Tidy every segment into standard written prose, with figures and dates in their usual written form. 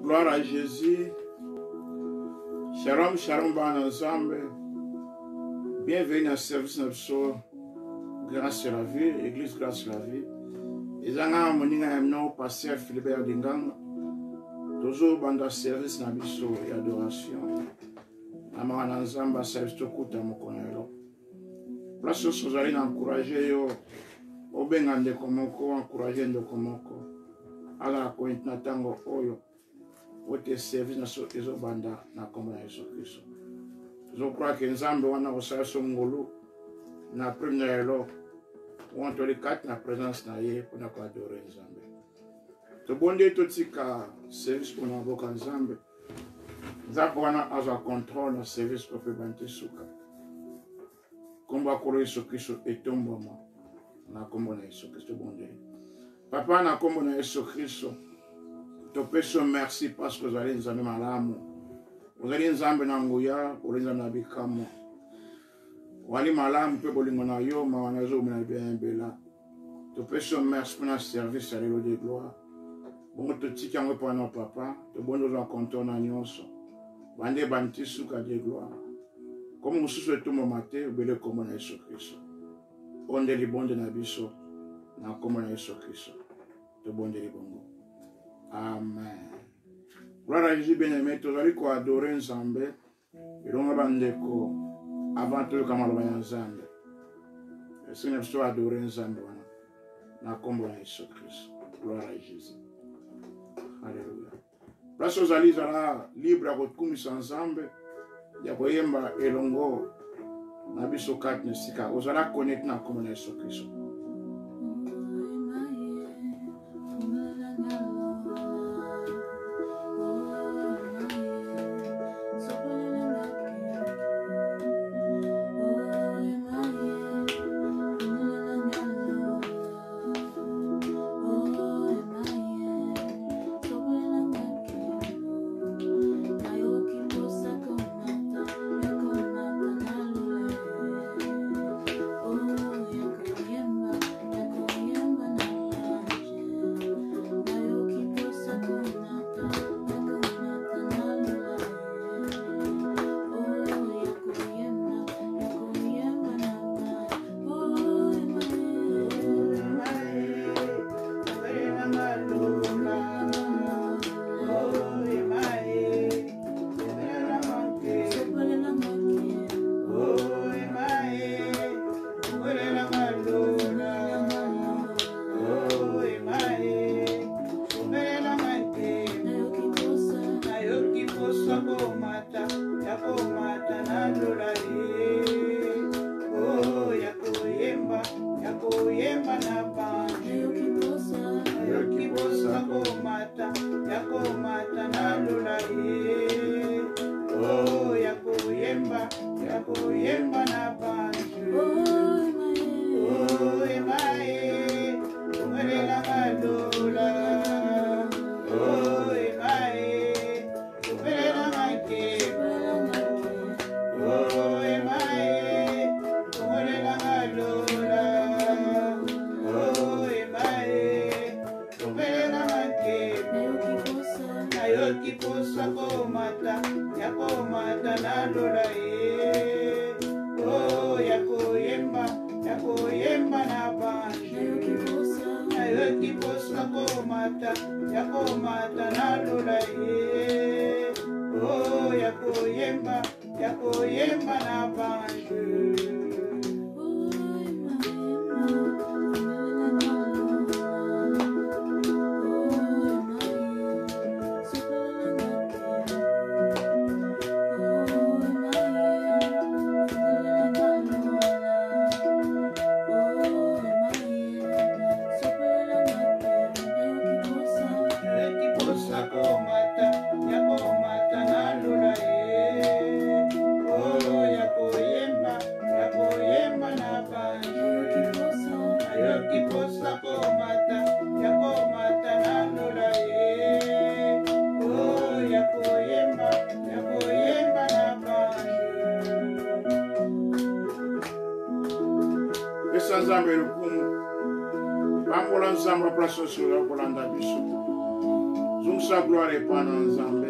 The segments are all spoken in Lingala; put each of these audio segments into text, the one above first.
Gloire à Jésus. Shalom, shalom bana Nzambe. Bienvenue na service na biso Grâce la vie, Église Grâce la vie. Eza nga moninga ya bino Pasteur Philibert Dinganga. Tozobanda service na biso ya adoration. Na mawa na Nzambe asalisi tokuta mokolo na lelo. Place nyonso ozali na encourage yo obenga ndeko moko, encourage ndeko moko. Azala kointe na ntango oyo po te service na biso ezobanda na nkombo na Yesu Kristo. Tozocroire ke Nzambe wana akosala biso ngolu na prime na lelo wana toli kati na présence na ye mpona koadore Nzambe. Tobondeli totika service mpona maboko ya Nzambe. Nzambe wana azwa contrôle na service oyo mpe bandi suka. Nkombo ya Nkolo Yesu Kristo etombwama na nkombo na Yesu Kristo. Tobondeli. Papa, na nkombo na Yesu Kristo, topesi yo merci parce que ozali Nzambe malamu, ozali Nzambe na nguya, ozali Nzambe na bikamwa, ozali malamu mpe bolingo na yo mawa na ezomela bien ebela. Topesi yo merci mpona service ya lelo de gloire. Bongo totiki yango epai na papa, tobondi ozwa controle na nyonso, bande ebandi ti suka de gloire. Kombo mosusu etumbama te obele kombo na Yesu Kristo. Oyo nde libonde na biso na kombo na Yesu Kristo. Tobondeli bongo. Amen. Gloire à Jésus bien-aimé, tozali ko adorer Nzambe elongo bandeko avant toyoka maloba ya Nzambe. Esengi na biso adorer Nzambe wana na kombo na Yesu Kristo. Gloire à Jésus. Alléluia. Place ozali zala libre ya kokumisa Nzambe, ya koyemba elongo na biso kati na esika ozala connecte na nkombo na Yesu Kristo. Pesa Nzambe lokumu. Pambola Nzambe place nyonso oza kolanda biso. Zongisa gloire epai na Nzambe.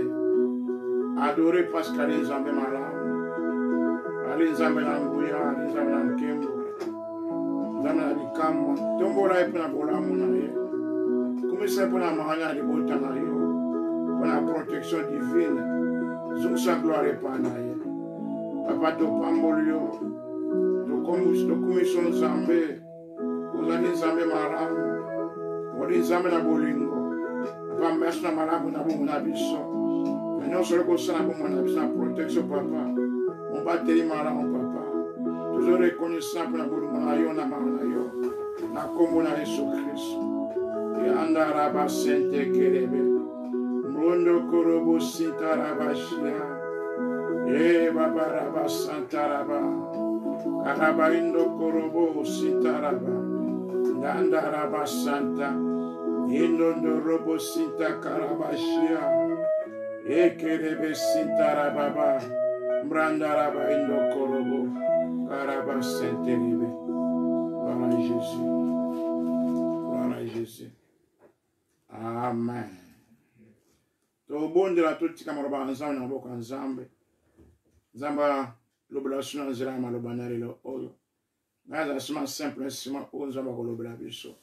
Adore parce que ali Nzambe malamu. Ali Nzambe na nguya, ali Nzambe na nkembo. Nzambe na bikamwa. Tombola ye mpo na bolamu na ye. Kumisa ye mpo na mawa na libota na yo. Mpo na protection divine. Zongisa gloire epai na ye. Papa topamboli yo. Tokumisi Nzambe. Ozali Nzambe malamu, ozali Nzambe na bolingo. Papa, merci na malamu na bomoi na biso na nyonso ozali kosala bomoi na biso na protection. Papa, mobateli malamu, papa, tozo reconnaissant mpo na bolingo na yo na mawa na yo, na nkombo na Yesu Kristo. Yandaraba sente kerebe mbondo korobo sintarabashia e babaraba santaraba karaba indo korobo sintaraba ndandaraba santa indondo robo sinta karabashia ekerebe sintarababa mbrandaraba indo korobo karaba senterebe. Gloire à Jésus. Gloire à Jésus. Amen. Tobondela, totika maloba ya Nzambe na maboko ya Nzambe. Nzambe alobela biso na nzela ya maloba na lelo oyo. Ngai azala sima simple nsima oyo Nzambe akolobela biso.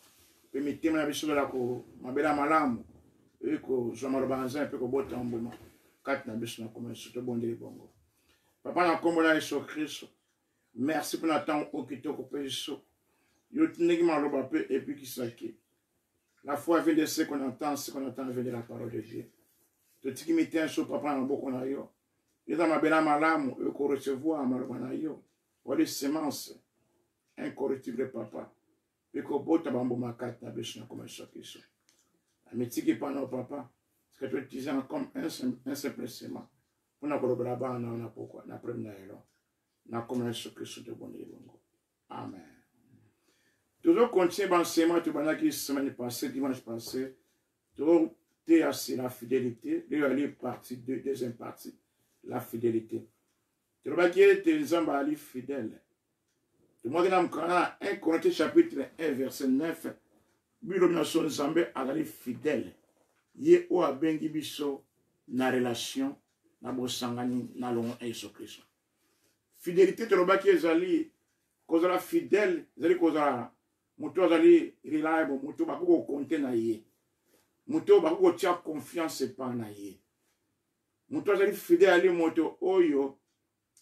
Mpe mitema na biso ezala ko mabela malamu ekozwa maloba ya Nzambe mpe kobota mbuma kati na biso na kombo Yesu. Tobondeli bongo. Papa, na nkombo na Yesu Kristo, merci mpo na ntango oyo kitoko mpe biso yo tindaki maloba mpe ebikisaki. La foi vient de ce qu'on entend, ce qu'on entend vient de la parole de Dieu. Totiki mitema so, papa, na maboko na yo. Eza mabela malamu ekorecevoir maloba na yo. Wali semence incorruptible, papa. Ekobota bambuma kati na biso na komesa biso. Amitiki pano, papa. Sika toutiliser comme un simple sement mpona kolobela bana na yo na pokwa na prime na lelo na komela Yesu Kristo tobondeli bongo. Amen. Tozo continuer baenseignement tobandaki semaine passée, dimanche passé. Toteya sur la fidélité. Lelo ali partie 2, deuxième partie, la fidélité. Tolobaki ete Nzambe ali fidèle. Tomwaki na mokanda na 1 Corinthiens chapitre 1 verset 9. Bilobi na biso Nzambe azali fidèle. Ye oyo abengi biso na relation na bosangani na longo na Yesu Kristo. Fidélité, tolobaki, ezali kozala fidèle, ezali kozala moto azali reliable, moto bakoki kokonte na ye, moto bakoki kotia confiance epai na ye. Moto azali fidèle ali moto oyo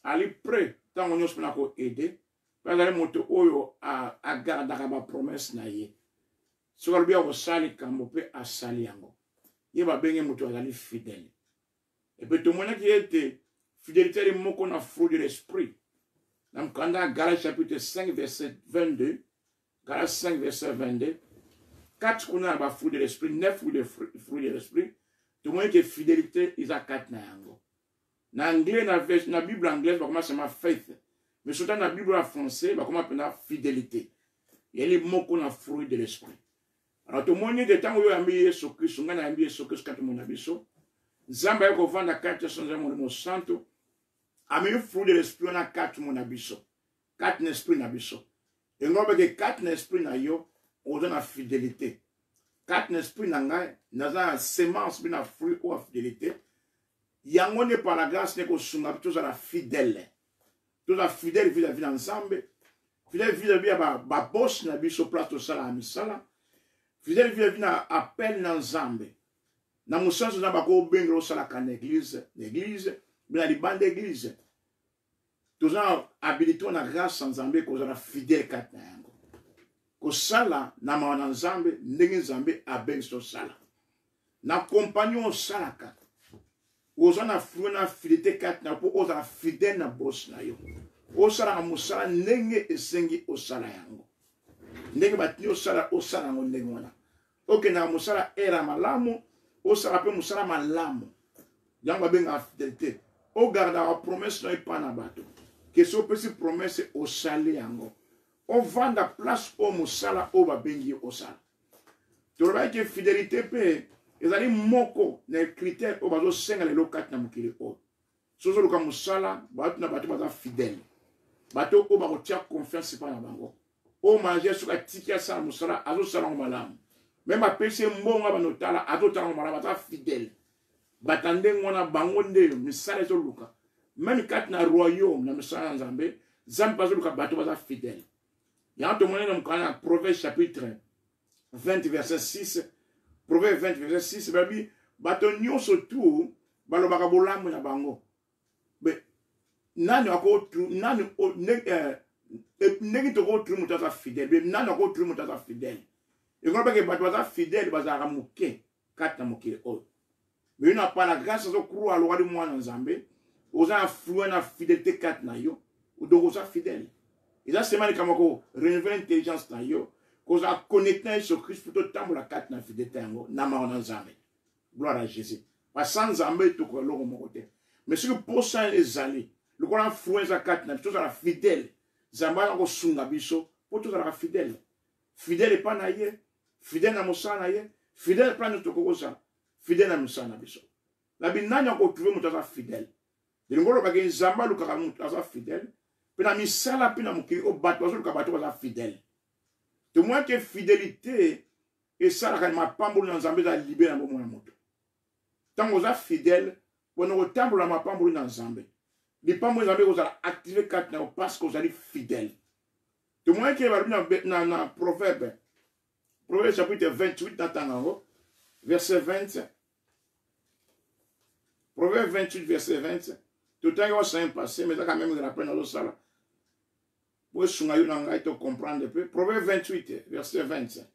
ali prêt ntango nyonso mpona koaide, mpe azali moto oyo agardaka bapromese na ye. Soki alobi akosala likambo mpe asali yango, ye babenge moto azali fidèle. Epe tomonaki ete fidélité ali moko na fruit de l'esprit. Na mokanda ya Galates chapitre 5 verset 22, Galates 5 verset 22, kati kuna na bafruit de l'esprit, neuf fruits de l'esprit, tomoni ke fidélité eza kati na yango. Na anglais, na Bible anglaise bakoma seulement faith, mais surtout na Bible ya français bakoma mpenza fidélité. Yali moko na fruit de l'esprit. Alors tomoni ete ntango oyo oyambi Yesu Kristo, ngai nayambi Yesu Kristo kati mona biso, Nzambe aye kovanda kati ya Nzambe Molimo Santo, amemi fruit de l'esprit wana kati mona biso, kati na esprit na biso. Engo beke kati na esprit na yo oza na fidélité. Kati na esprit na ngai naza na semence mpe na fruit oyo ya fidélité. Yango nde par la grâce nde kosunga biso tozala fidèle. Tozala fidèle vis-à-vis na Nzambe, fidèle vis-à-vis ya baboss na biso place tosalaka misala, fidèle vis-à-vis na appel na Nzambe. Na mosansu Nzambe akobengela osalaka na église, na église mpe na libanda église. Toza na habilité na grâce ya Nzambe kozala fidèle kati na yango, kosala na mawa na Nzambe ndenge Nzambe abengisi tosala. Na kompani osalaka, oza na fruit na fidélité kati na mpo ozala fidèle na boss na yo, osalaka mosala ndenge esengi osala yango, ndenge batindi osala, osala yango ndenge wana. Okendaka mosala era malamu, osala mpe mosala malamu. Yango babengaka fidélité. Ogardaka promesse na yo epai na bato, ke soki opesi promesse osali yango, ovanda place oyo mosala oyo babengi yo osala. Tolobaki ke fidélité mpe ezali moko na critère oyo bazosenga lelo kati na mokili oyo. Soki ozoluka mosala, bato na bato baza fidèle, bato oyo bakotia confiance epai na bango, oyo manager soki atiki asala mosala, azosala yango malamu. Meme apesi ye mbongo abanda otala, azotala ngo malamu, aza fidèle. Bato ya ndenge wana bango nde misala ezoluka. Meme kati na royaume na misala ya Nzambe, Nzambe azoluka bato baza fidèle. Yango tomoni na mokanda ya Proverbe chapitre 20 verset 6, Proverbe 20 verset 6 babi bato nyonso tu balobaka bolamu na bango. Mais nani ako nani eh, eh, ndenge tokotru moto aza fidèle, mais nani akotru moto aza fidèle? Ekolobaki bato baza fidèle bazalaka moke kati na mokili oyo. Mais yo na par la grâce ozo croire lokali mwana Nzambe, oza na fruit na fidélité kati na yo, donc oza fidèle. Eza sema likambo ko renouveler intelligence na yo, kozala connecté na Yesu Christ mpo totambola kati na fidélité yango na mawa na Nzambe. Gloire à Jésus. Basa Nzambe tokoka eloko moko te. Mais soki posa ezali lokola fruit eza kati na biso, tozala fidèle. Nzambe aza kosunga biso mpo tozalaka fidèle. Fidèle epai na ye, fidèle na mosala na ye, fidèle epai nyonso tokoki kozala fidèle na mosala na biso. Nabi nani akotrouve moto aza fidèle? Elingi olobaki Nzambe alukaka moto aza fidèle mpe na misala mpe na mokili oyo bato bazoluka bato baza fidèle. Tomoni ke fidélité esalaka mapamboli na Nzambe eza libe na bomoi ya moto. Ntango oza fidèle, pona kotambola mapamboli na Nzambe, lipamboli Nzambe ekozala active kati na yo parce que ozali fidèle. Tomoni ke balobi na, na, na proverbe, proverbe chapitre 28 natanga yango verset 20, proverbe 28 verset 20, totangi wa semaine passée, mais eza quand même rappel nazosala po esunga yo na ngai to comprendre mpe. Proverbe 28 verset 20.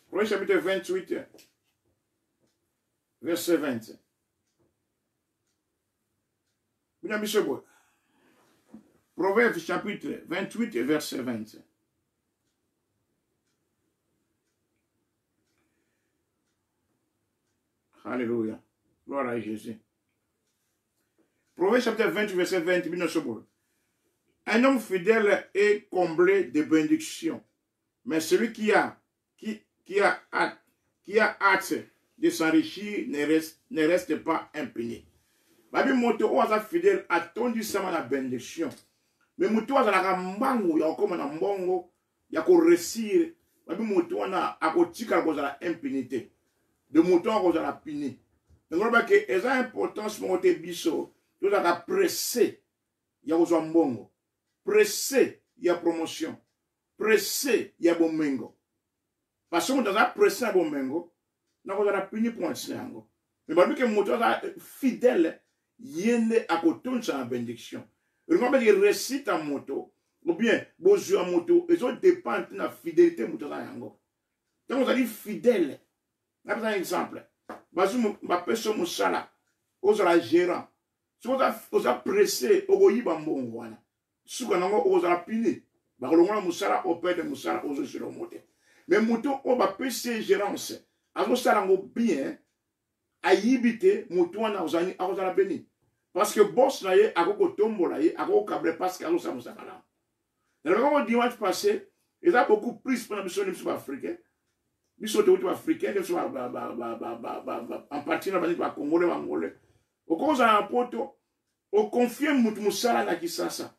Proverbe chapitre 28 verset 20. Bina biso boye. Proverbe chapitre 28 verset 20. Alléluia. Gloire à Jésus. Proverbe chapitre 28 verset 20. Bino biso boye. Un homme fidèle est comblé de bénédictions, mais celui qui a, qui, qui a hâte, qui a hâte de s'enrichir ne reste, ne reste pas impuni. Babi moto oyo aza fidèle atondisama na bénédiction. Mais moto oyo azalaka mbangu ya kokoma na mbongo ya ko réussir, babi moto wana akotikala kozala impuni te. De moto wana akozala puni. Yango loba ke eza importance moko te biso tozalaka pressé ya kozwa mbongo, pressé ya promotion, pressé ya bomengo. Parce que moto aza pressé ya bomengo, nakozala puni mpo na ntina yango. Mais balobi ke moto aza fidèle, ye nde akotondisa na bénédiction. Elingi abaki réussite ya moto ou bien bozwi ya moto ezo dépendre na fidélité moto aza yango. Ntango ozali fidèle, napesa exemple, bazwi bapesi yo mosala, ozala gérant, soki oza pressé okoyiba mbongo wana, suka nango okozala puni, bakolongola mosala, operde mosala, ozosila omo te. Mais moto oyo bapesi ye gérance azosala yango bien, ayibi te, moto wana akozala béni, parce que boss na ye akoki kotombola ye, akoki kokabla parce que azosala mosala malamu. Nalobaka ngo dimanche passé, eza beaucoup plus mpona biso biso baafricain, biso towuti baafricain, biso en partie na baneti bacongolais, bangolais. Okoki kozala na poto, okonfie motu mosala na Kisasa,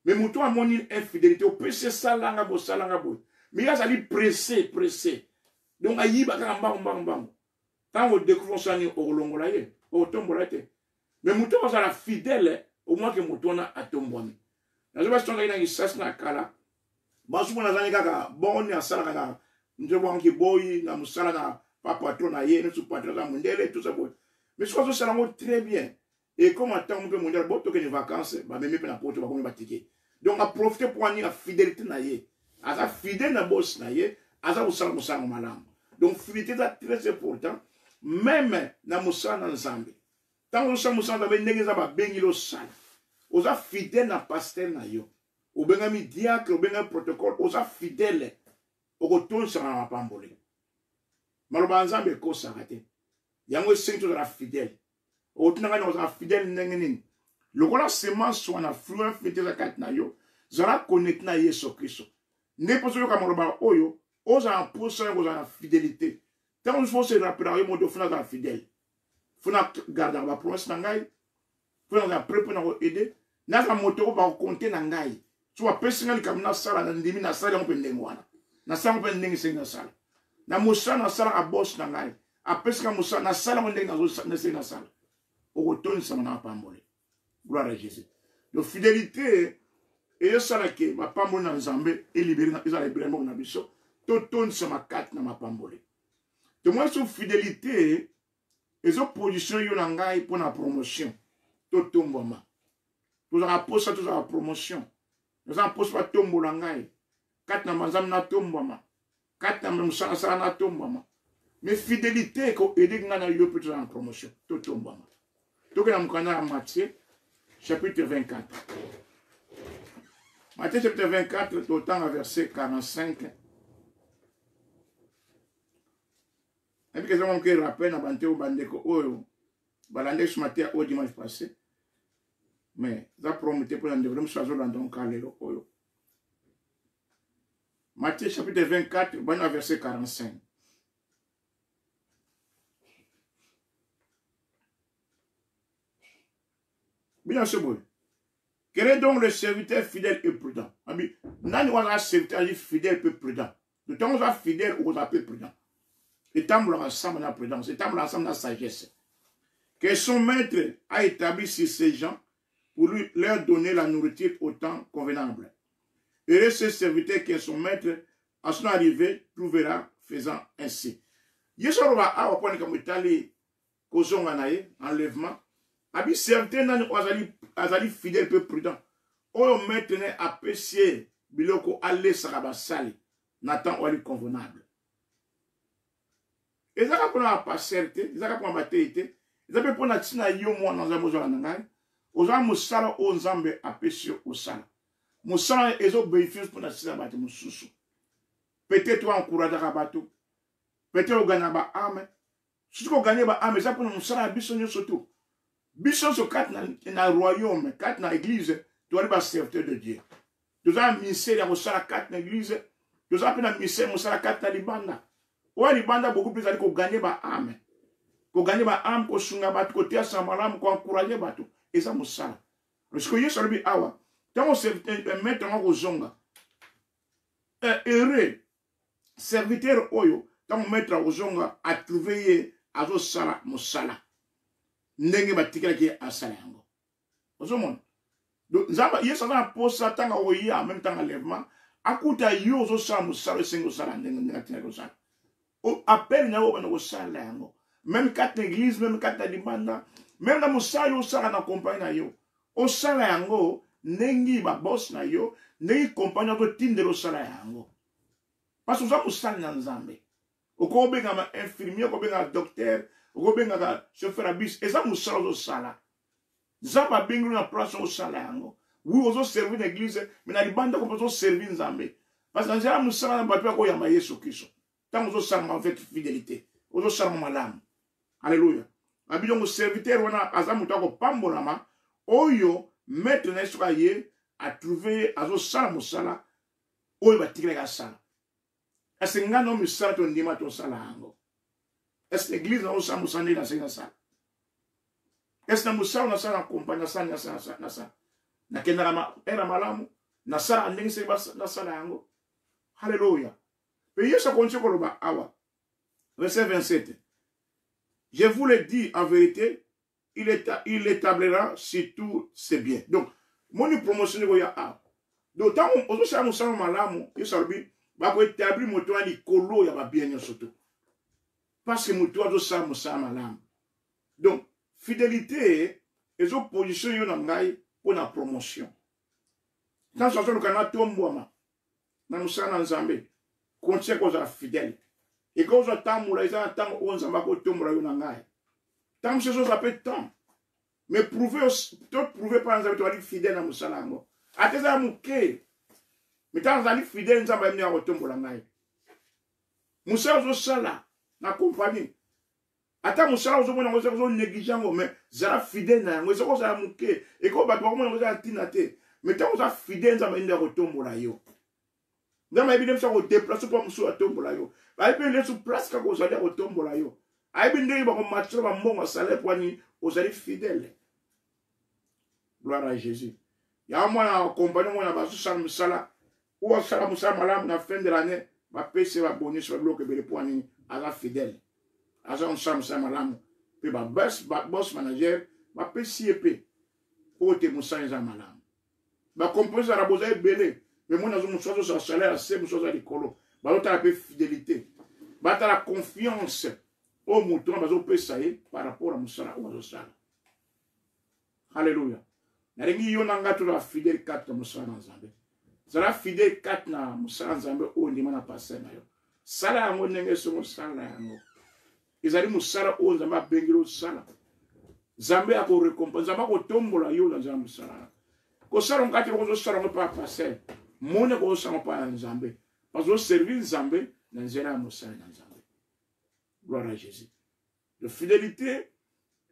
mais motu amoni infidélité, opesi esalanga bosalanga boye, mais ye azali pressé, pressé, donc ayiba kaka mbangu mbangu mbangu. Ntango odécouvre osani, okolongola ye, okotombola ye te. Mais motu akozala fidèle, omwake motu wana atombwami. Nazoba soki na Kisasa na kala, basuku nazali kaka boni asalaka na nzebo wanki boyi na mosala na pa patron na ye, nyonso patron aza mondele, tout ça boye. Mais soki azosala yango très bien, ekoma ntango mpe mondele bo tokende vacances, bamemi mpe na poto, bakomi batike. Donc aprofite mpo ani ya fidélité na ye, aza fidèle na boss na ye, aza kosala mosala malamu. Donc fidélité eza très important, même na mosala na Nzambe. Ntango ozosala mosala na Nzambe, ndenge eza babengi losala, oza fidèle na pasteur na yo, obengami diacre, obengami protocole, oza fidèle, okotondisaka na mapamboli. Maloba ya Nzambe ekosaka te, yango esengi tozala fidèle. Okotuna ngai nakozala fidèle ndenge nini? Lokola semence wana fruit fidèle eza kati na yo, zala connecté na Yesu Kristo. Nde mposo oyoka maloba oyo, ozala na mposa ya kozala na fidélité. Ntango mosusu ose rappelaka yo moto, funa azala fidèle, funa gardaka ba promesse na ngai, funa azala prêt mpona koaider, naza moto oyo bakokonte na ngai. So bapesi ngai likambo nasala, na ndimi nasala yango mpe ndenge wana. Nasala yango mpe ndenge esengi nasala. Na mosala nasalaka boss na ngai. Apesi ngai mosala, nasala yango ndenge nasengi nasala. Okotondisama na mapamboli. Gloire à Jésus. Donc fidélité ezosala ke mapamboli na Nzambe elibere ezala libere moko na biso totondisama kati na mapamboli. Tomoni so fidélité ezo position yo na ngai mpo na promotion totombwama. Tozalaka mposa tozalaka promotion. Naza na mposa batombola ngai kati na manzambe natombwama kati na mosala nasala natombwama. Mais fidélité eko aider ngai na yo mpe tozala na promotion totombwama. Tokenda mokanda ya Matthieu chapitre 24. Matthieu chapitre 24 totanga verset 45. Nayebi eza mwa moke rappel na bante bandeko oyo balandaki so mateya oyo dimanche passé, mais eza promo te mpona ndeko mosusu azolanda nka lelo oyo. Matthieu chapitre 24 bana verset 45. Bien ce boye. Quel est donc le serviteur fidèle et prudent? Abi, nani wana serviteur fidèle pe prudent? De temps oza fidèle oza pe prudent. Etambolaka ensemble na prudence, etambolaka ensemble na sagesse. Que son maître a établi sur ces gens pour lui, leur donner la nourriture au temps convenable. Heureux ce serviteur que son maître, à son arrivée, trouvera faisant ainsi. Yesu aloba awa mpo likambo etali kozonga na ye enlèvement abi serviteur nani oyo azali, azali fidèle mpe prudent oyo maître ne apesi ye biloko alesaka basali na temps oyo ali convenable. Ezaka mpona bapaster te, ezaka mpona bateyi te, eza mpe mpona ntina yo mwana Nzambe ozala na ngai, ozala mosala oyo Nzambe apesi yo osala. Mosala ezobenefice mpona ntina bato mosusu. Peut-être oencourageaka bato, peut-être oganyaka ba ame. Soki oganye ba ame eza mpona mosala ya biso nyonso tu. Biso nyonso kati na, na royaume, kati na église, tozali ba serviteur de Dieu. Toza na ministère ya kosala kati na église, toza mpe na ministère mosala kati na libanda. Oyo libanda beaucoup plus ezali koganye ba ame. Koganye ba ame, kosunga bato, koteya sango malamu, koencourager bato, eza mosala. Parce que Yesu alobi awa, ntango maître yango akozonga, heureux serviteur oyo ntango maître akozonga atrouve ye azosala mosala ndenge batikelaki ye asala yango. Ozomona? Donc Nzambe Yesu aza na posa ntango akoya, même ntango enlèvement, akuta yo ozosala mosala esengi osala ndenge ndenge atinaki osala. Appel na yo obanda kosala yango. Même kati na église, même kati na libanda, même na mosala yo osala na compagnie na yo. Osala yango ndenge ba boss na yo, ndenge compagnie azotindela osala yango. Parce que oza mosali na Nzambe. Okobengama infirmier, okobengaka docteur, okobengaka chauffeur ya bus, eza mosala ozosala. Nzambe abengi yo na place osala yango. Oui, ozo servir na église, mais na libanda ko ozo servir Nzambe. Parce que na nzela mosala na bato bakoyamba Yesu Kristo. Ntango ozosala avec fidélité, ozosala malamu. Alléluia. Abi donc serviteur wana aza moto akopambolama oyo maître na ye soki aye atrouve ye azosala mosala oyo batikelaki asala. Kasi ngai na misala tondima tosala yango. Est-ce que l'église na osala mosala ndenge nasengi nasala? Est-ce na mosala nasala na kompani nasala nasala nasala nakendaka era malamu nasala ndenge sengi nasala yango. Alléluia. Pe Yesu akonti koloba awa verset 27. Je vous le dis en vérité, il établira sur tous ses biens. Donc, moni promotion ndeko ya awa. Donc, ntango ozosala mosala malamu, Yesu alobi bakoétablir moto wana likolo ya babien nyonso to. Parce que moto azosala mosala malamu. Donc, fidélité ezoposition yo na ngai mpo na promotion. Ntango azoluka natombwama na mosala na Nzambe, continue kozala fidèle. Ekozwa tambola, eza na ntango oyo Nzambe akotombola yo na ngai. Ntango mosusu ozwa mpe temps, mais prouver, to prouver mpo na Nzambe tozali fidèle na mosala yango. Ata eza ya moke, mais ntango ozali fidèle, Nzambe ayebi ndenge akotombola ngai. Mosala ozosala na compagnie, ata mosala ozomona yango ozo néglige yango, mais zala fidèle na yango. Eza kozala moke, ekoki bato bakomona yango eza na ntina te, mais ntango oza fidèle, Nzambe ayebi ndenge akotombola yo. Nzambe ayebi ndenge mosusu akodeplace mpo mosusu atombola yo. Ayebi ndenge mosusu place kaka ozali akotombola yo. Ayebi ndenge bakomatisa bambongo ya salaire mpo nini ozali fidèle. Gloire à Jésus. Yango mwana kompani mwana bazosala mosala oyo asala mosala malamu na fin de l'année bapesi ye babonus babiloko ebele. Mpo nini? Aza fidèle, aza kosala mosala malamu mpe babos manager bapesi ye mpe oyo te mosala eza malamu. Bakompani ezala boza ebele, me mwana azo mosusu azozala salaire ya se, mosusu aza likolo. Bazotala mpe fidélité, batala confiance oyo moto wana bazopesa ye par rapport ya mosala oyo azosala. Halleluya! Nalingi yo na ngai tozala fidèle kati na mosala na Nzambe. Zala fidèle kati na mosala Nzambe oyo ndima na paster na yo. Sala yango ndenge esongo, sala yango. Ezali mosala oyo Nzambe abengeli osala. Nzambe akorekompense, Nzambe akotombola yo na nzela mosala. Kosala yango kati okozosala yango mpa paster, moni akozosala yango mpa ya Nzambe. Bazoservi Nzambe na nzela ya mosala na Nzambe. Gloire à Jésus. De fidélité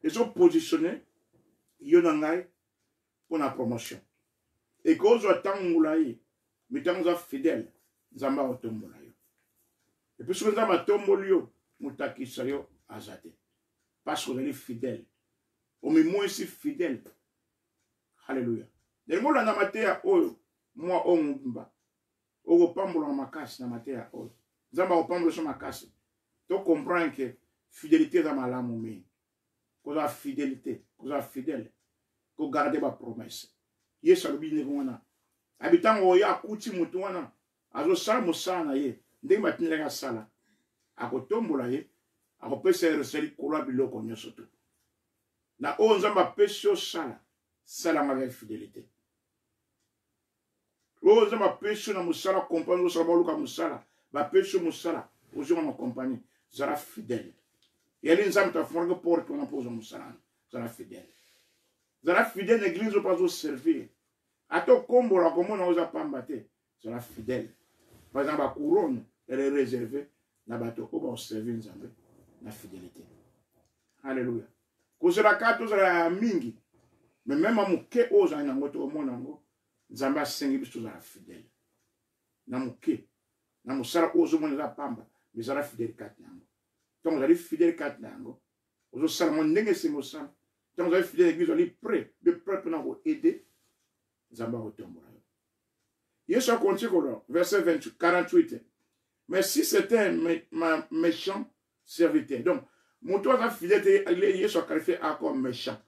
ezopositionne yo na ngai mpo na promotion. Ekozwa ntango molai, me ntango oza fidèle, Nzambe akotombola yo. Epuis soki Nzambe atomboli yo, moto akisa yo aza te, parce que ozali fidèle, omimonisi fidèle. Halleluya! Ndenge olanda mateya oyo mwa oyo mobimba, okopambolama makasi na mateya oyo. Nzambe akopambola so makasi. To comprendre que fidélité eza malamu mingi. Kozala fidélité, kozala fidèle, kogarde bapromesse. Yesu alobi ndenge wana, abi ntango oyo akuti moto wana azosala mosala na ye ndenge batindaki asala, akotombola ye, akopesa ye rese likolo ya biloko nyonso. To na oyo Nzambe apesi yo, sala, sala yango avec fidélité. Oyo Nzambe apesi yo na mosala, kompani ozosala, baluka mosala, bapesi yo mosala, ozonga na kompani, zala fidèle. Yali Nzambe tafungolaki porte wana mpo ozwa mosala wana. Zala fidèle, zala fidèle na église oyo mpo azoservir. Ata okombola komona oza pamba te, zala fidèle. Par exemple, bacouronne ele réservé na bato oyo bakoservir Nzambe na fidélité. Alleluya! Kozala kaka tozala ya mingi, me meme moke oyo ozali nango, tokomona yango. Nzambe asengi biso tozala fidèle na moke, na mosala oyo ozomona eza pamba, me ezala fidèle kati na yango. Ntango ozali fidèle kati na yango, ozosala yango ndenge esengi osala. Ntango ozali fidèle église, ozali prêt be prêt mpona koaide, Nzambe akotombola yo. Yesu akonti koloba verset 28, 48: mais si c'était un méchant serviteur. Donc moto aza fidèle te, Yesu aqualifie a comme méchant.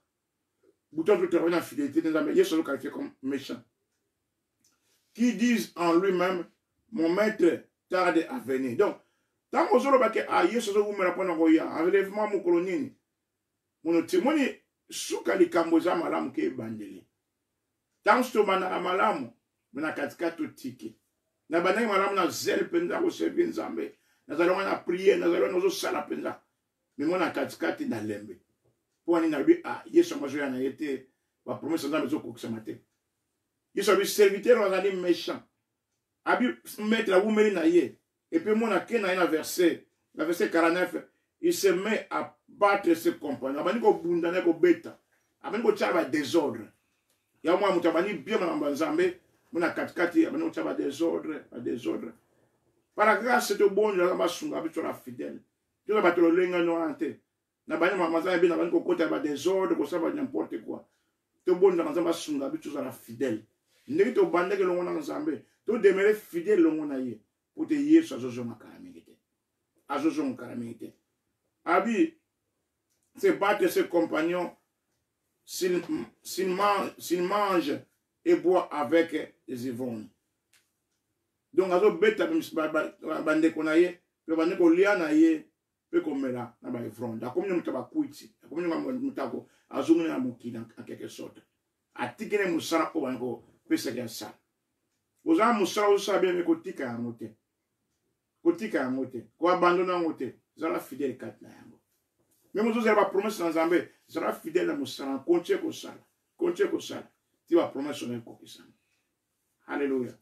Moto azotravaille na fidélité te, Nzambe, Yesu azoqualifie comme méchant, qui disent en lui-même: mon maître tarde à venir. Donc ntango ozoloba ke ah, Yesu azowumela mpona koya, enlèvement mokolo nini, mono timoni suka likambo eza malamu ke ebandeli. Ntango soki tobandaka malamu, me na katikati totiki. Nabandaki malamu na zele mpenza koservi Nzambe, nazali wana na priere, nazali wana ozosala mpenza, me mona na katikati nalembe. Mpo wani nalobi ah, Yesu yango azoya na ye te, bapromese Nzambe ezokokisama te. Yesu abi serviteur azali méchant, abi maître awumeli na ye. Et puis mona ke na ye na verset 49, il se met à battre ses compagnons. Abandi kobunda na kobeta, abandi kotyala badésordre. Ya mwa moto abandi bien makambo ya Nzambe, mona katikati abandi kotyala badésordre, badésordre. Par la grâce, tobondela basunga biso na fidèle, toza bato lolengano wana te. Na bandi makambo aza yebi, na bandi kokota ya badésordre, kosala ba n'importe quoi. Tobondaka Nzambe asunga biso tozala fidèle ndenge tobandaki elongo na Nzambe, todemere fidèle elongo na ye, po te Yesu azozonga kala mingi te, azozonga kala mingi te. Abi se battre ses compagnons s'il mange, s'il mange et boit avec les ivrognes. Donc azobeta bandeko na ye mpe bandi kolia na ye mpe komela na baivrogne. Akomi na moto ya bakwiti, akomi na moto azongi na mokili en quelque sorte. Atikeli mosala oyo bandi kopesaki ya sala. Oza na mosala ozosala bien, me kotika yango te, kotika yango te, koabandona yango te. Zala fidèle kati na yango. Meme ozozala bapromese na Nzambe, zala fidèle na mosala, continue kosala, continue kosala ti bapromese wana ekokisama. Halleluya,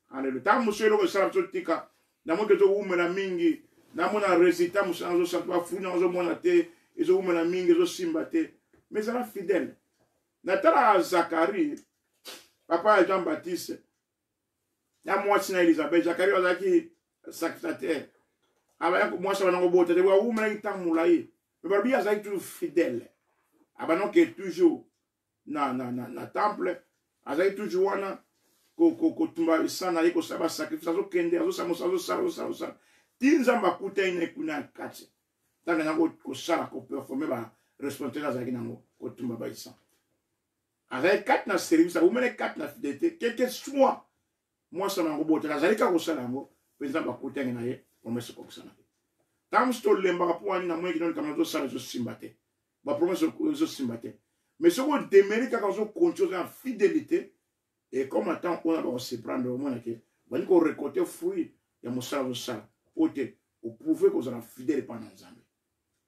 halleluya! Ntango mosusu eloko esala biso tika, namoki ezowumela mingi, namona résultat mosala nazosala, bafruit nango azomona te, ezowumela mingi, ezosimba te, mais ezala fidèle. Natalaka Zakari, papa ya Jean Baptiste na mwasi na Elizabeth. Zakari azalaki sacrificateur, abaya mwasi abanda kobota te, awumelaki ntango molai, me balobi azalaki toujours fidèle, abanda kokende toujours na temple. Azalaki toujours wana kotumba esa na ye, kosala basacrifice, azokende, azosala mosala, azosala, azosala, azosala ti Nzambe akutani na ye kuna ya kati. Ntango yango kosala koperforme ba responsabilité azalaki nango, kotumba baisa, azalaki kati na service, awumeli kati na fidélité, quelque soit mwasi na yango botala, azali kaka kosala yango mpe Nzambe akutani na ye, promesse ekokisanaki. Ntango mosusu tolembaka mpo wani namoni kino likambo nazosala ezosimba te, bapromesse ezosimba te, mais soki odemeri kaka, ozokontinue, oza na fidélité, et comme ntango oyo bakoseprendre, omona ke bandi korecolte fruit ya mosala ozosala po te oprouve kozala fidèle epai na Nzambe.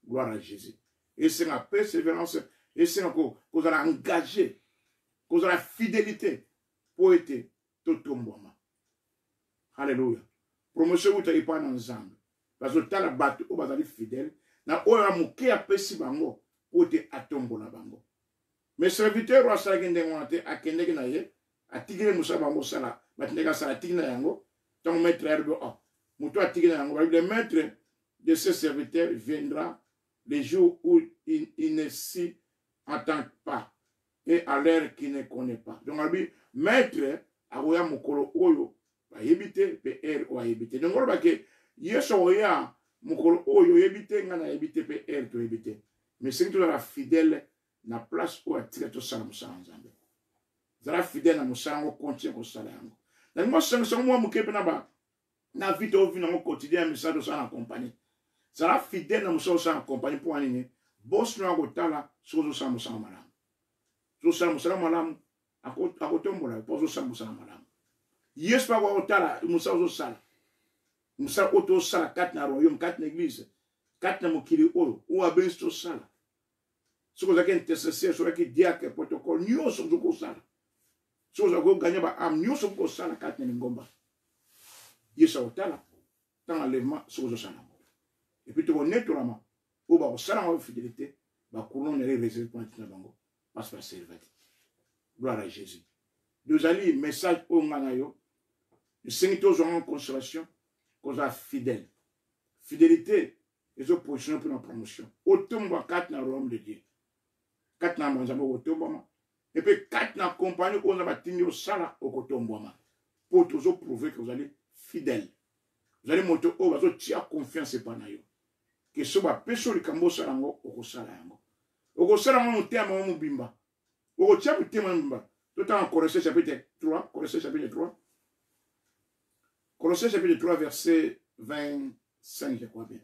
Gloire à Jésus. Esenga persévérance, esenga kozala engagé, kozala fidélité mpo ete totombwama. Halleluya. Promotion euta epai na Nzambe. Bazotala bato oyo bazali fidèle na oyo ya moke apesi bango mpo ete atombola bango. Mais serviteur oyo asalaki ndenge wana te, akendeki na ye, atikili mosala bango osala, batindaki asala, atiki na yango. Ntango maître alobi, oh, moto atiki na yango, balobi, le maître de ce serviteur viendra le jour où il ne s'y attend pas et à l'heure qu'il ne connaît pas. Donc alobi maître akoya mokolo oyo bayebi te mpe heure oyo ayebi te. Donc oloba ke Yesu akoya mokolo oyo oyebi te, ngai nayebi te mpe heure toyebi te, mais soki tozala fidèle na place oyo atika tosala mosala ya Nzambe, zala fidèle na mosala yango, continue kosala yango. Nalingi osangisa yango mwa moke mpe na ba na vie tovi nango quotidien ya misala tosala na compagnie. Zala fidèle na mosala osala na compagnie. Mpo nini? Bosi no akotala soki ozosala mosala malamu. Ozosala mosala malamu, akotombola yo mpo ozosala mosala malamu. Yesu mpe akoka kotala mosala ozosala, mosala oyo tosala kati na royaume, kati na eglise, kati na mokili oyo oyo abengisi tosala. Soki ozalaki intercesseur, soki ozalaki diacre, protocole nyonso ozoki kosala, soki ozalaki koganya baame nyonso okoki kosala kati na lingomba, Yesu akotala ntango enlèvement soki ozosala yango. Epuis tokonetolama oyo bakosala yango fidélité, bacourone yali réserve mpona ntina bango parce baservaki. Gloire à Jésus. Tozali message oyo ngai na yo esengi tozwa yango consolation, kozala fidèle. Fidélité ezopositionne mpona promotion, otombwa kati na royaume de Dieu, kati na Nzambe okotombwama, epe kati na kompani oyo Nzambe atindi osala okotombwama, mpo tozoprouve ke ozali fidèle, ozali moto oyo bazotia confiance epai na yo, ke so bapesi yo likambo osala yango, okosala yango, okosala yango motema yango mobimba, okotia motema mobimba. Totanga Colossiens chapitre 3, Colossiens chapitre 3, Colossiens chapitre 3 verset 25, je crois bien.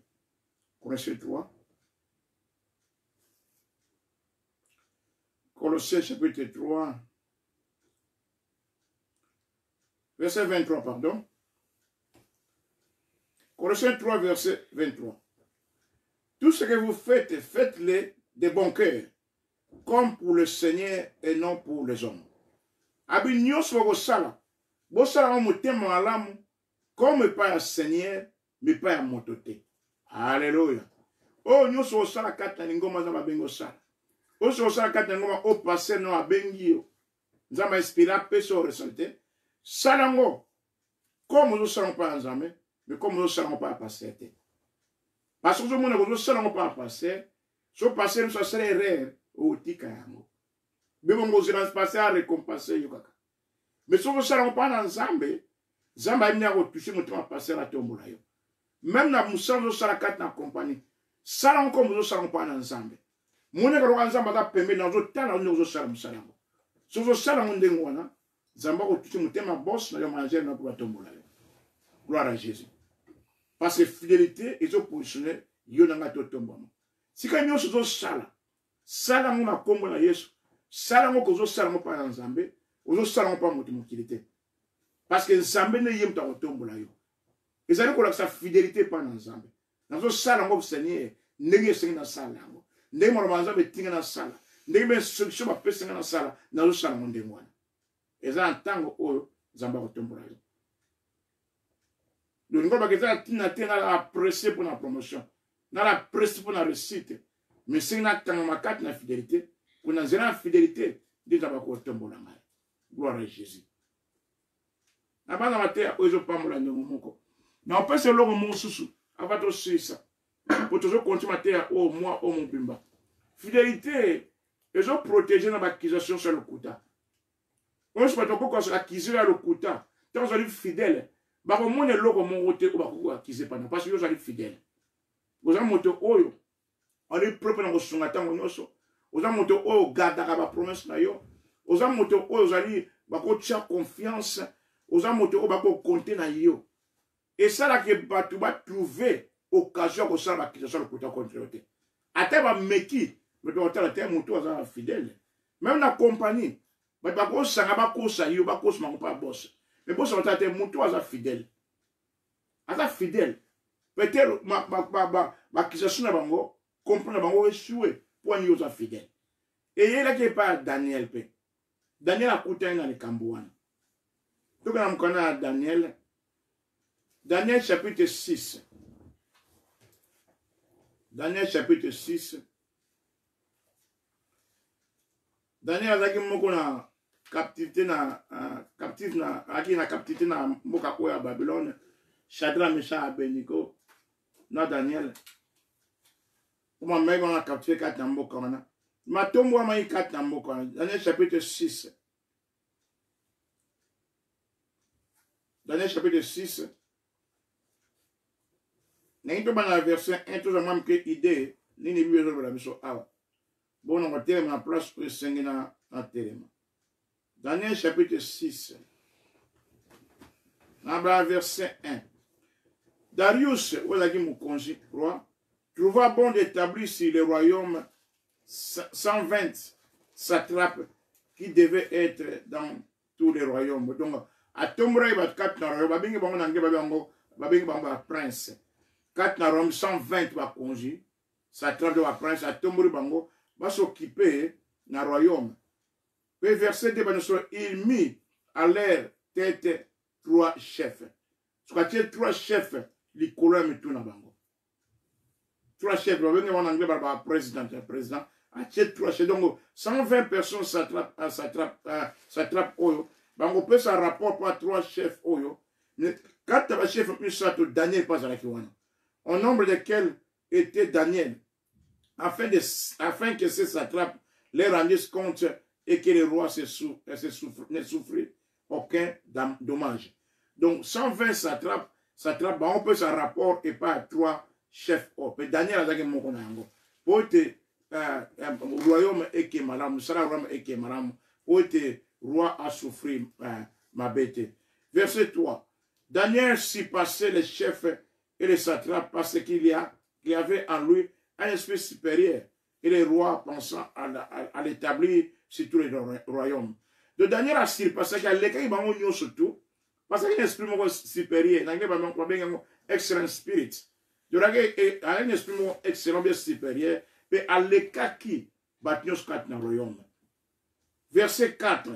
Colossiens 3, Colossiens chapitre 3 verset 23, pardon. Colossiens 3 verset 23. Tout ce que vous faites, faites-le de bon cœur, comme pour le Seigneur et non pour les hommes. Abi nyonso bokosala, bosala yango motema malamu, comme epai ya Seigneur, mais epai ya moto te. Alléluia. Oyo nyonso osala kati na lingomba Nzambe abengi osala, oyo nyonso osala kati na lingomba oyo pasteur no abengi yo, Nzambe inspire apesa yo responsabilité, sala yango comme ozosala yango mpa ya Nzambe, mais comme ozosala yango mpa ya pasteur te. Parce que ozomona kozosala yango mpa ya pasteur, so pasteur mosusu asala erreur, otika yango be bongo ozela pasteur arécompense yo kaka. Mais soki osala yango mpa na Nzambe, Nzambe ayebi ndenge akotouche motema pasteur atombola yo. Meme na mosala ozosala kati na kompani, sala yango comme ozosala yango mpa na Nzambe. Monaka lokola Nzambe aza pembeni na ozotala ndenge ozosala mosala yango. Soki ozosala yango ndenge wana, Nzambe akotouche motema boss na yo, manager na yo, mpo batombola yo. Gloire à Jésus. Parce que fidélité ezopositionne yo na ngai totombwama. Sika nyonso ozosala, sala yango na nkombo na Yesu, sala yango kozosala yango mpa na Nzambe, ozosala yango mpa moto mokili te. Parce que Nzambe nde ye moto akotombola yo. Ezali kolakisa fidélité epai na Nzambe. Nazosala yango Seigneur ndenge esengi nasala yango, ndenge maloba ya Nzambe etinga nasala, ndenge ba instruction bapesi nga nasala, nazosala yango ndenge wana. Eza na ntango oyo Nzambe akotombola yo. Lolingo baka eza na ntina te nala presse mpo na promotion, nala presse mpo na réussite, mais esengi nakangama kati na fidélité, mpo na nzela ya fidélité nde Nzambe akotombola ngai. Gloire à Jésus. Na bana mateya oyo ezopambola ndenge moko, na opesa eloko mosusu ava tosilisa, mpo tozokonti mateya oyo mwa oyo mobimba. Fidélité ezoprotege na baccusation ya lokuta. Oyo nyonso bato bakoki koakize ya lokuta, ntango ozali fidèle, bakomona eloko moko te oyo bakoki koakize pana, parce que yo ozali fidèle. Oza moto oyo ozali propre na kosunga ntango nyonso, oza moto oyo ogardaka bapromese na yo, oza moto oyo ozali bakotya confiance, oza moto oyo bakokonte na yo. Esalaka bato batrouve occasion ya kosala baakisation ya lokuta contre yo te. Ata bameki, bato bakotala te moto aza na fidèle. Meme na compagnie, bato bakosanga bakosa yo, bakosa bango mpa boss. Mais boss akotala te moto aza fidèle. Aza fidèle. Peut-être baakisation na bango, complot na bango echoue mpo ani yo oza fidèle. Eyelaki epai ya Daniel mpe. Daniel akutani na likambo wana. Toka na mokanda ya Daniel, Daniel chapitre 6. Daniel chapitre 6. Daniel azalaki moko na captivité na uh, captive na azalaki na captivité na mboka oyo ya Babylone. Shadrach, Meshach, Abednego na Daniel. Kuma meki wana captivité kati na mboka wana. Matombwamaki kati na mboka wana. Daniel chapitre 6. Daniel chapitre 6. Ndenge tobanda na verset 1 tozwa mwa moke idée nini Biblia ezolobela biso awa. Bona kotelema na place oyo esengi na natelema. Daniel chapitre 6. Na ba verset 1. Darius, oyo azalaki mokonzi, roi, trouva bon d'établir sur le royaume 120 satrapes qui devaient être dans tous les royaumes. Donc, atombolaki bato kati na royaume, babengi bango na anglais, babengi babengi bango ba prince. Kati na royaume 120 bakonzi, satrape to ba prince, atomboli bango basokipe na royaume. Pe verset 2 banoso, il mit à leur tête trois chefs. Soki atie trois chefs likolo ya mitu na bango. Trois chefs, babengi bango na anglais balobaka président, ya président atie trois chefs. Donc 120 personnes satrape, euh, satrape, euh, satrape oyo bango pesa rapport pa trois chefs oyo. Kati ya ba chefs misato Daniel mpe azalaki wana, au nombre desquels était Daniel, afin, de, afin que ces satrapes les rendissent compte et que le roi se sou, se souffre, ne souffrit aucun dommage. Donc 120 satrapes, satrapes, bango pesa rapport et pas trois chefs oyo. Pe Daniel azalaki moko na yango. Po ete euh, euh, royaume eke malamu, mosala royaume eke malamu, po ete roi a souffrir euh, mabe te. Verset 3. Daniel surpassait les chefs et les satrapes parce qu'il y, a, qu'il y avait en lui un esprit supérieur et les rois pensant à, à, à l'établir sur tous les royaumes. De Daniel a surpassé alekaki bango nyonso tout parce qu'il y a un esprit moko supérieur na anglais babengi yango excellent spirit dolaki un esprit moko excellent bien supérieur mpe alekaki bato nyonso kati na royaume. Verset 4.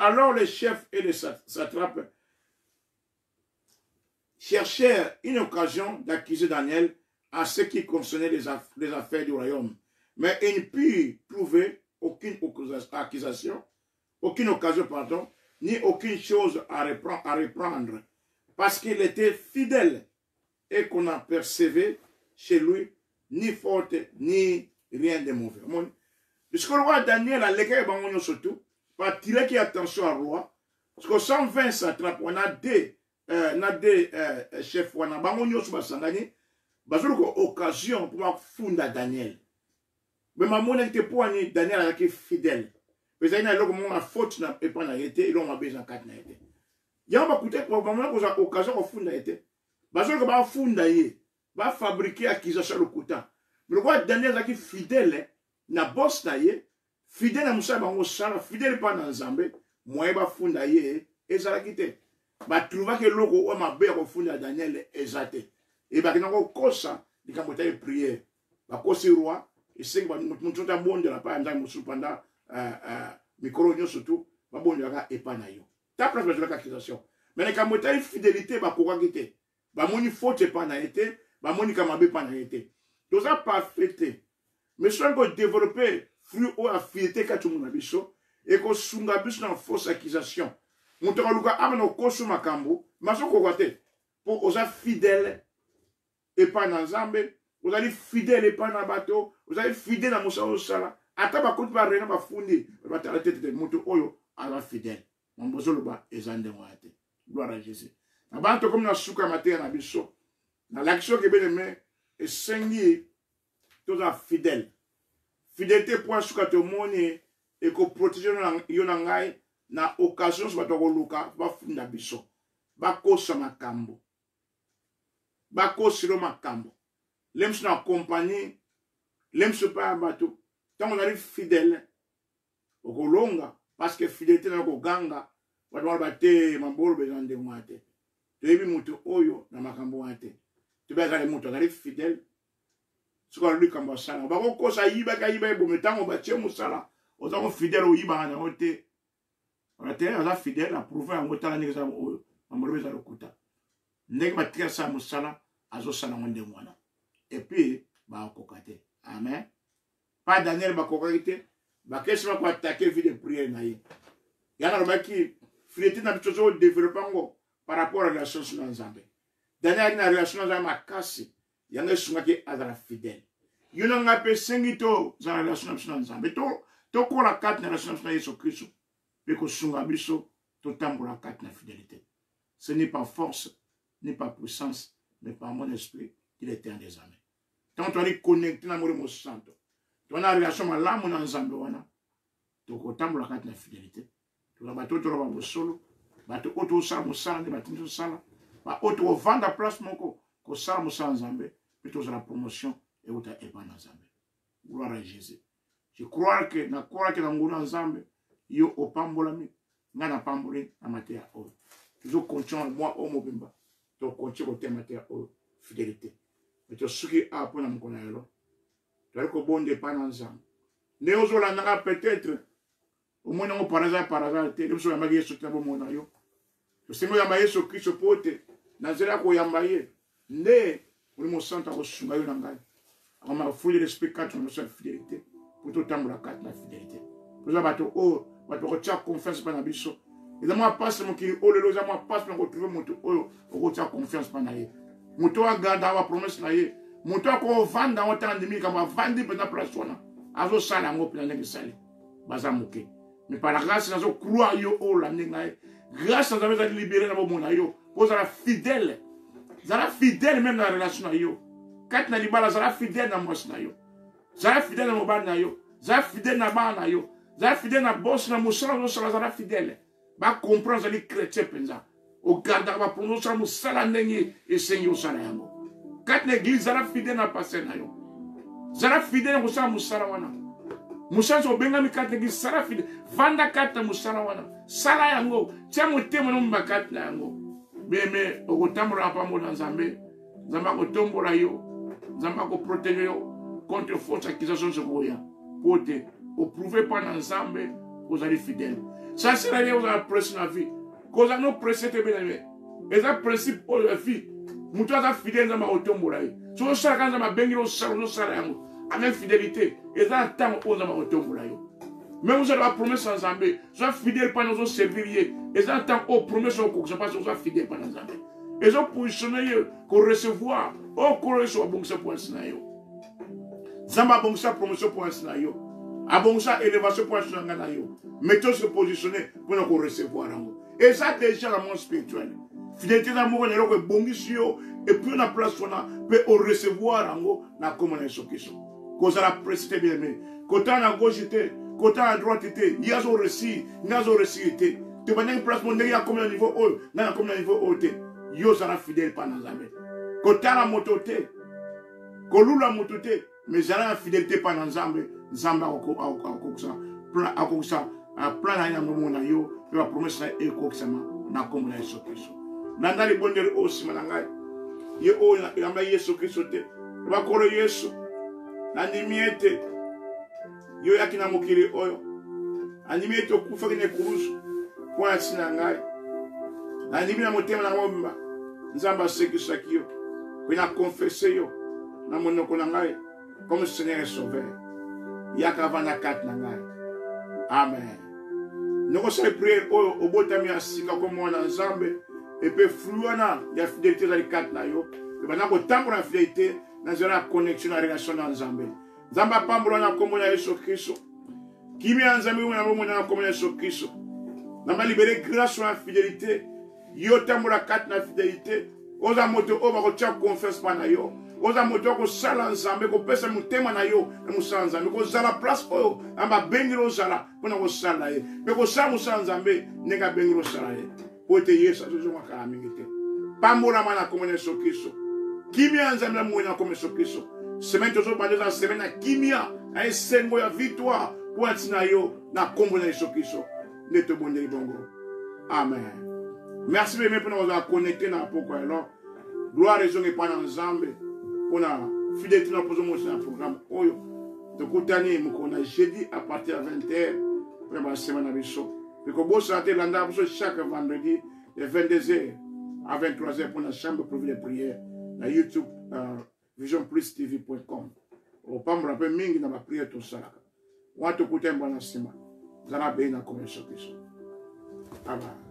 Alors les chefs et les satrapes cherchèrent une occasion d'accuser Daniel à ce qui concernait les, aff les affaires du royaume. Mais ils ne purent trouver aucune accusation, aucune occasion, pardon, ni aucune chose à reprendre, à reprendre parce qu'il était fidèle et qu'on a percevé chez lui ni faute ni rien de mauvais. Puisque le roi Daniel alekaki bango nyonso tout, batiraki attention à roi, parce que 120 satrapes, on a deux, euh, na deux euh, chefs wana, bango nyonso basangani, bazoluka occasion mpo bafunda Daniel. Mais bamonaki te mpo wani Daniel azalaki fidèle. Mpe ezalaki na eloko moko na faute na epai na ye te, eloko mabe eza kati na ye te. Yango bakutaki bamonaki kozwa occasion kofunda ye te. Bazoluka bafunda ye, bafabrike accusation ya lokuta. Mais lokola Daniel azalaki fidèle na boss na ye, fidèle na mosala bango osala, fidèle epai na Nzambe, moyen bafunda ye ezalaki te. Batrouvaki eloko oyo mabe ya kofunda Daniel eza te. E bakenda kokosa likambo etali prière. Bakosi roi, esengi moto moto abondela epai ya Nzambe mosusu pendant euh, euh, mikolo nyonso tu babondelaka epai na yo. Ta place bazwelaka accusation. Mais likambo etali fidélité bakokaki te. Bamoni faute epai na ye te, bamoni ka mabe epai na ye te. Toza parfait te. Mais soki kodeveloppe fruit oyo ya fidélité kati omona biso, ekosunga biso na fausse accusation. Moto akoluka ama na kokoso makambo, mais azokoka te. Po oza fidèle epai na Nzambe, ozali fidèle epai na bato, ozali fidèle na mosala osala. Ata bakoti ba rena bafundi, batala te te moto oyo aza fidèle. Mambo ozoloba eza ndenge wana te. Gloire à Jésus. Na bana tokomi na suka ya mateya na biso. Nalakisi yo ke bien aimé esengi tozala fidèle. Fidélité point suka tomoni ekoprotege yo na ngai na occasion nyonso bato bakoluka bafunda biso bakosa makambo bakosilo makambo lemso na kompagnie lemso epai ya bato ntango ozali fidèle okolonga parce que fidélité na yo koganga bato baloba te mabolo eza ndenge wana te toyebi moto oyo na makambo wana te toyebi azali moto azali fidèle soki alobi likambo asala bakokosa ayibaki ayiba ebomi ntango batie mosala oza ko fidèle oyibaka na yango te wana te aza fidèle aprouve yango tala ndenge eza oyo mamolobi eza lokuta ndenge batika asala mosala azosala yango ndenge wana epuis bakokoka te amen pa daniel bakokaki te bakesi bakoatake vie de prière na ye yango alobaki fidélité na biso tozodeveloppe yango par rapport à relation na nzambe daniel ali na relation na nzambe makasi yango esungaki azala fidèle yo na ngai mpe esengi tozala relation na biso na nzambe tokola kati na relation na biso na yesu kristo mpe kosunga biso totambola kati na fidélité. Ce n'est par force ni par puissance, mais par mon esprit dit l'Éternel des armées. Ntango toali connecte na Molimo Santo, toza na relation malamu na Nzambe wana, tokotambola kati na fidélité. Toza bato oyo toloba bosolo, bato oyo tosala mosala nde batindi tosala, baoyo tokovanda place moko kosala mosala Nzambe, mpe tozala promotion euta epai na Nzambe. Gloire à Jésus. Je crois que na crois que na ngolu ya Nzambe yo opambolami, ngai napamboli na mateya oyo. Tozo continuer mwa oyo mobimba, to continuer koteya mateya oyo fidélité. Mais tosuki awa mpo na mokolo na lelo. Tozali kobonda epai na Nzambe. Ndenge ozolandaka peut-être omoni yango par hasard par hasard te, biso oyambaki Yesu te na bomoi na yo. Tosengi oyamba Yesu Kristo mpo ete na nzela ya koyamba ye nde Molimo Santo akosunga yo na ngai, akomaka fruit de l'esprit kati na biso ya fidélité mpo totambola kati na fidélité. Toza bato oyo bato bakotia confiance mpa na biso. Eza mwa mpasi mokili oyo lelo, eza mwa mpasi na kotrouve moto oyo okotia confiance mpa na ye, moto oyo agardaka bapromese na ye, moto akovanda yango ntango andimi likambo, avandi mpenza place wana, azosala yango mpenza ndenge esali. Baza moke, mais par la grâce nazo croire yo oyo olandi ngai, grâce na Nzambe ezali libere na bomoi na yo mpo ozala fidèle. Zala fidèle même na relation na yo kati na libala, zala fidèle na mwasi na yo, zala fidèle na mobali na yo, zala fidèle na bana na yo, zala fidèle na bosi na mosala ozosala, zala fidèle. Bacomprendre ozali chrétien mpenza, ogardaka baprono, osala mosala ndenge esengi osala yango kati na eglise. Zala fidèle na pasteur na yo, zala fidèle na kosala mosala wana, mosala nyonso obengami kati na eglise, sala fidèle, vanda kati na mosala wana, sala yango, tia motema na omema kati na yango. Meme okotambola na pambo na Nzambe, Nzambe akotombola yo, Nzambe akoprotege yo contre force accusation nyonso ekoya, mpo te oprouve mpa na Nzambe ozali fidèle. Ça sert à rien ozala presse na vie, kozala no presse te bien aimé, eza principe oyo ya vie. Moto aza fidèle, Nzambe akotombola ye. Soki osalaka Nzambe abengi yo osala, ozosala yango avec fidélité, eza na ntango oyo Nzambe akotombola yo. Meme ozala ba promesse ya Nzambe, oza fidèle mpana ozoservir ye, eza na ntango oyo promesse okokisa mpasi oza fidèle mpana Nzambe ezopositionne ye korecevoir oyo Nkolo Yesu abongisa mpo na yo. Nzambe abongisa promotion mpo na yo, abongisa élévation mpo na ngai na yo, mais to se positionne mpo na korecevoir yango. Eza déjà na monde spirituel. Fidélité eza moko na eloko ebongisi yo epuis na place wana mpe orecevoir yango na nkombo na Yesu Kristo. Kozala presse te bien aimé, kotala na gauche te, kotala na droite te, ye azo réussir, ngai azo réussir te, tobandaki place mo ndenge akomi na niveau oyo, ngai nakomi na niveau oyo te. Yo ozala fidèle mpa na Nzambe, kotala moto te, kolula moto te, mais zala na fidélité mpa na Nzambe. Nzambe akokokisa plan, akokisa plan na ye na momo na yo, mpe bapromese na ye ekokisama na nkombo na Yesu Kristo. Landa libondeli oyo nsima na ngai, ye oyo eyamba Yesu Kristo te, bakolo Yesu, nandimi ete yo oyaki na mokili oyo, nandimi ete okufaki na ekulusu mpo na ntina na ngai, nandimi na motema na ngai mobimba Nzambe asekisaki yo, mpe na konfese yo na monoko na ngai comme Seigneur et Sauveur. Yaka vanda kati na ngai. Amen. Nokosala prière oyo obotami ya sika ko mwana Nzambe epe fruit wana ya fidélité ezali kati na yo, ebanda kotambola na fidélité na nzela ya connexion na relation na Nzambe. Nzambe apambola na kombo na Yesu Kristo. Kimia ya Nzambe na bomoi na kombo na Yesu Kristo. Nzambe alibere grâce na fidélité. Yo tambola kati na fidélité. Oza moto oyo bakotia confiance mpa na yo. Oza moto ya kosala Nzambe, kopesa motema na yo na mosala Nzambe, kozala place oyo Nzambe abengeli ozala mpo na kosala ye, mpe kosala mosala Nzambe ndenge abengeli osala ye, mpo ete Yesu azozonga kala mingi te. Pambolama na kombo na Yesu Kristo. Kimia ya Nzambe na moi na kombo Yesu Kristo. Semaine tozobanda eza semaine ya kimia, na esengo ya victoire mpo na ntina yo na kombo na Yesu Kristo nde tobondeli bongo. Amen. Merci beme mpona kozala connecte na pokwa ya lor. Gloire ezonga epai na Nzambe mpona fidélité na pozomonisa na programme oyo. Tokutani mokolo na jeudi à partir ya 20h mpona basema na biso. Mpe kobosana te, landaka biso chaque vendredi de 22h à 23h mpona chambre privée de prière na YouTube visionplustv.com. Opambola mpe mingi na bapriere tosalaka wana. Tokutani bwana nsima. Zala bei na kombo Yesu Kristo. Amen.